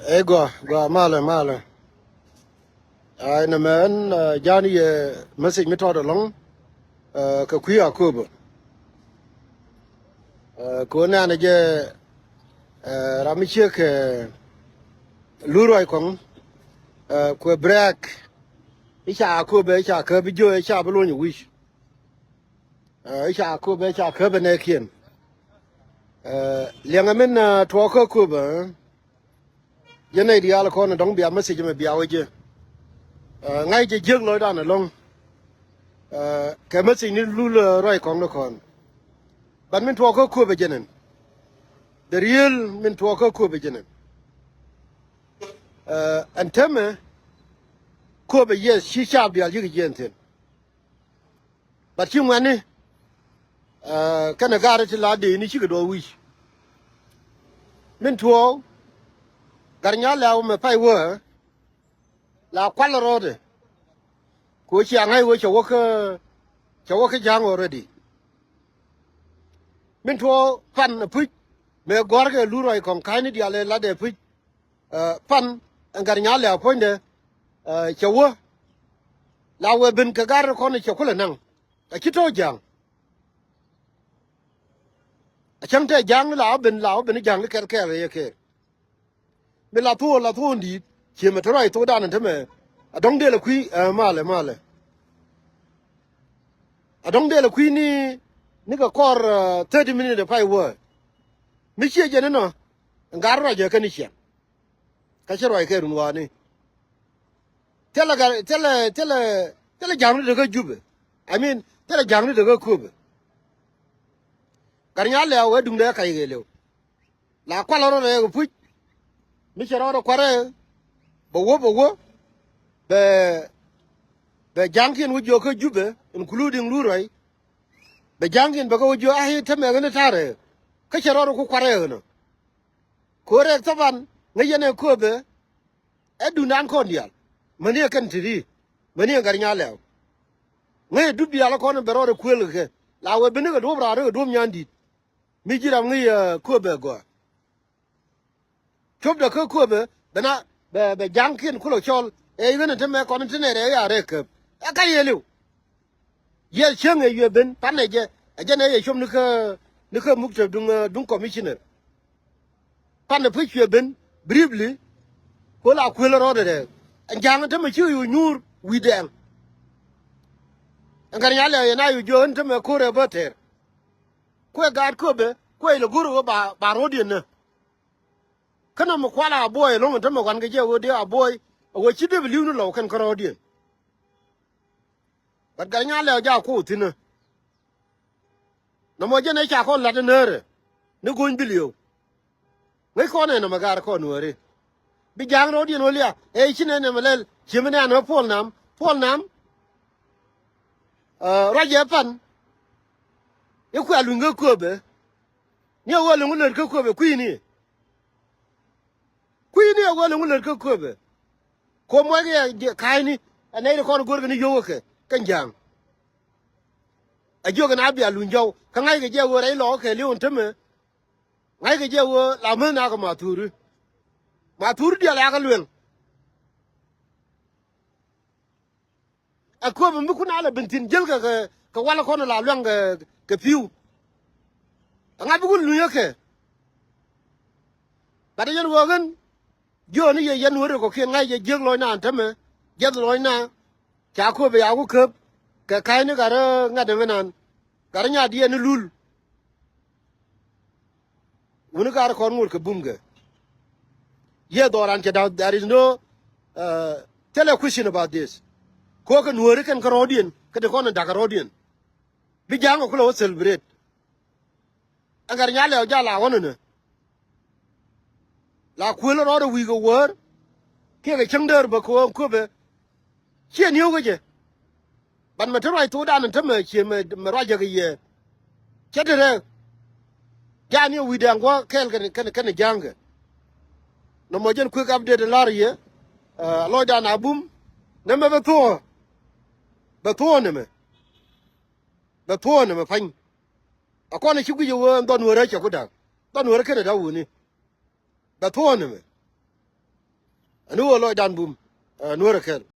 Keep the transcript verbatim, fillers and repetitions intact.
Ey gua, gua malɛ, malɛ. Ay nɛ mɛ ɛn, eh, jan yɛ message mi tɔt ɛlɔŋ, eh, kɛ kui̱ Akööbä. Eh, kɛ ɣöö nɛnɛ jɛ, eh, ram mi ciek, eh, Lul Ruac Kɔŋ, eh, kuɛ brag. I̱ ca Akööbä, i̱ ca käp i̱ jiö, i̱ ca bi luɔ̱ny i̱ wi̱c. Eh, i̱ ca Akööbä, i̱ ca käp ɛ nɛɛkiɛn. Eh, liɛŋɛ min, eh, tuɔɔk kä Akööbä, eh. Jɛ nɛy diaal kɔn dɔ̱ŋ bia message mɛ bia wä jɛ. Eh, ŋa̱c jɛ jiäk lɔcdan ɛlɔ̱ŋ. Eh, kɛ message ni Lul, eh, Ruac Kɔŋ ni kɔn. But min tuɔɔk kä Akööbä jɛ nɛn. The real min tuɔɔk kä Akööbä jɛ nɛn. Eh, ɛn täämɛ Akööbä, yes, ci caap diaal cikɛ jiɛɛn thi̱n. But ci ŋuɛ̈tni, eh, kɛnɛ gaari ti la dee ni cikɛ duɔth wi̱c. Min tuɔɔk, Gat Nyalɛw mɛ pay wä, la kual rɔɔdɛ. Kɛ ɣöö cia ŋa̱c ɣöö cɛ wä kä, cɛ wä kä Ja̱a̱ŋ already. Min tuɔɔk pan apuc, mëë gɔ̱a̱rkɛ Lul Ruac Kɔŋ ka̱a̱cni diaal ɛ latdɛ apuc. Eh, pan ɛn Gat Nyalɛw puɔ̱nydɛ, eh, cɛ wä. La wëë ben kɛ gat rɛ kɔn cɛ kulɛ naŋ. A ci tɔ̱ Ja̱a̱ŋ. A cäŋ tɛ Ja̱a̱ŋ ni la wä ben, la wä ben Ja̱a̱ŋ ni kɛl kɛɛl yɛ kɛɛl. Mi la thuɔ̱ɔ̱l, la thuɔ̱ɔ̱l di̱i̱t. Ciɛ mɛ te ruac thokdan ɛn te mɛ. A dɔ̱ŋ dëël a kui̱, eh, malɛ, malɛ. A dɔ̱ŋ dëël a kui̱ ni, ni kɛ kɔr, eh, thirty minute pay wä. Mi ciɛ jɛ ni nɔ, ɛn gat ruac jɛ kɛn i̱ ciɛŋ. Kä cä ruac kɛ run wa̱a̱ni. Thilɛ gat, thilɛ, thilɛ, thilɛ Ja̱a̱ŋni te kä Jubɛ. I mean, thilɛ Ja̱a̱ŋni te kä Kööbɛ. Gat Nyalɛw ɛ duŋdɛ kac kɛ liw. La kualɛ rɔɔdɛ kɛ puc. Mi cɛ rɔɔdɛ kuarɛ. Bɛ wä, bɛ wä. Bɛ, bɛ Ja̱a̱ŋkiɛn wä jiök kä Jubɛ, including Lul Ruac. Bɛ Ja̱a̱ŋkiɛn bɛ kɛ wä jiök a i̱ tämɛ kɛ ni ta̱rɛ. Kä cɛ rɔɔdɛ ku kuarɛ kɛ nɔ. Kɛ ɣöö rɛɛk thapan ŋäc yɛn ɛ Kööbɛ. Ɛ duŋdan kɔn diaal. Mäni ɛ kɛn te ri. Mäni ɛ Gat Nyalɛw. Ŋäc ɛ dup diaal kɔn bɛ rɔɔdɛ kuël kɛ kɛ. La wëë ben ni kɛ duɔ̱ɔ̱p raar kɛ duɔ̱ɔ̱p nyan di̱i̱t. Mi ji̱ ram ŋäc ɛ Kööbɛ gɔaa. Copdɛ kä Kööbɛ, bɛ na, bɛ, bɛ Ja̱a̱ŋkiɛn kulɛ cɔl. Ɛ ɣän ɛ te mɛ kɔn te nɛɛrɛ ɛ ya rɛɛk käp. Ɛ ka yɛ liw. Yɛ cäŋ ɛ yuɛ ben, pan ɛ jɛ, ɛ jɛn ɛ yɛ cop ni kä, ni kä muk te duŋ, eh, duŋ commissioner. Pan ɛ puc cuɛ ben, briefly, ko la kuël rɔɔdɛ rɛɛk. Ɛn Ja̱a̱ŋ ɛ te mɛ ci yu nyuur wi̱i̱ dɛɛŋ. Ɛn Gat Nyalɛw yɛn a yu jiök ɛn te mɛ ko̱r ɛ bä tɛɛr. Kuɛ gaat Kööbɛ, kuɛ ilɛ go̱r ɣöö ba, ba ro̱diɛn nä. Kä nɔmɔ kual a buɔy ɛlɔ̱ŋ ɛn tämɛ wan kɛ jɛ ɣöö dee a buɔy, a ɣöö ci dee bi li̱w ni lɔw kɛn kärɔɔdiɛn. But Gat Nyalɛw jaak kuɔth thi̱n ɛ. Nɔmɔ jɛn ɛ ca kɔn la̱t ɛ nääri ni go̱ny bi li̱w. Ŋäc kɔn ɛ nɔmɔ gaar kɔn nuääri. Bi ja̱a̱ŋ rɔɔdiɛn wä liak ɛ ci nɛn ɛmɛ lɛl ci mi nɛn ɛ Puɔl Nam, Puɔl Nam. Ɛ, ruac ɛ pan. I̱ kuɛ luny kä Kööbɛ. Ni ɛ ɣöö luny kä lät kä Kööbɛ kui̱ni. Kui̱ni ɛ ɣöö luny kä lät kä Kööbɛ. Kuɔm wek yɛ ka̱a̱cni ɛ nɛy ti kɔn go̱rkɛ ni yio̱wä kɛ kɛn ja̱a̱ŋ. Ɛ jiök ɛn a bia luny jɔw kä ŋa̱ckɛ jɛ ɣöö rɛy lɔɔk kɛ li̱w ɛn tämɛ. Ŋa̱ckɛ jɛ ɣöö la mäth nakɛ Mathuri. Mathuri diaal yakɛ lueŋ. Ɛ Kööbɛ mi kun a lɛ ben thi̱n jäl kɛ, kɛ, kɛ wal kɔn la luaŋ kɛ, kɛ pi̱w. Ɛŋa bi kun lunyä kɛ. Bat ɛ yɛn ɣöö ɣän jiööni yɛ yɛn wä rɛk kɔ̱kiɛn ŋa̱c jɛ jiäk lɔcna ɛn tämɛ. Jiɛth lɔcna. Ca Kööbɛ ya ku käp kɛ ka̱cni gat rä ŋa̱t ɛmɛ nan. Gat rä nya diɛɛn ni Lul. Wuni gaar kɔn ŋot kɛ bum kɛ. Yɛ dhɔran cɛ da̱th, there is no, uh, thilɛ question about this. Kokɛ nuääri kɛn kärɔɔdiɛn kä ti kɔn in da̱k kärɔɔdiɛn. Bi ja̱a̱ŋ kɛ kulɛ wä celebrate. Ɛn Gat Nyalɛw jal a ɣɔn ɛnɛ. La kuël rɔɔdɛ wi̱i̱ kɛ wäär. Kiɛ kɛ cäŋ däär bä kɛ ɣöö Kööbɛ. Ciɛ ni̱ew kä jɛ. Ban mɛ te ruac thokdan ɛn tämɛ ciɛ mɛ, mɛ ruac jɛ kɛ yɛ. Cä te rɛɛk. Ja̱a̱n yɛ wi̱i̱dɛ ɛn gua̱a̱k kɛɛl kɛn, kɛn, kɛn ja̱a̱ŋkɛ. Nɔmɔ jɛn quick update la̱r yɛ. Ɛ, lɔcdan a bum. Nɛmɛ bɛ thuɔ̱ɔ̱. Bɛ thuɔ̱ɔ̱ nɛmɛ. Bɛ thuɔ̱ɔ̱ nɛmɛ pa̱ny. A kɔn a ci guic ɛ ɣöö ɛn dhɔn wärä cɛ ku da̱k. Dhɔn wärä kenɛ da̱k wuni. Bɛ thuɔ̱ɔ̱n ɛmɛ. Ni wä lɔcdan bum. Ɛ, Nuäär ɛ kɛl.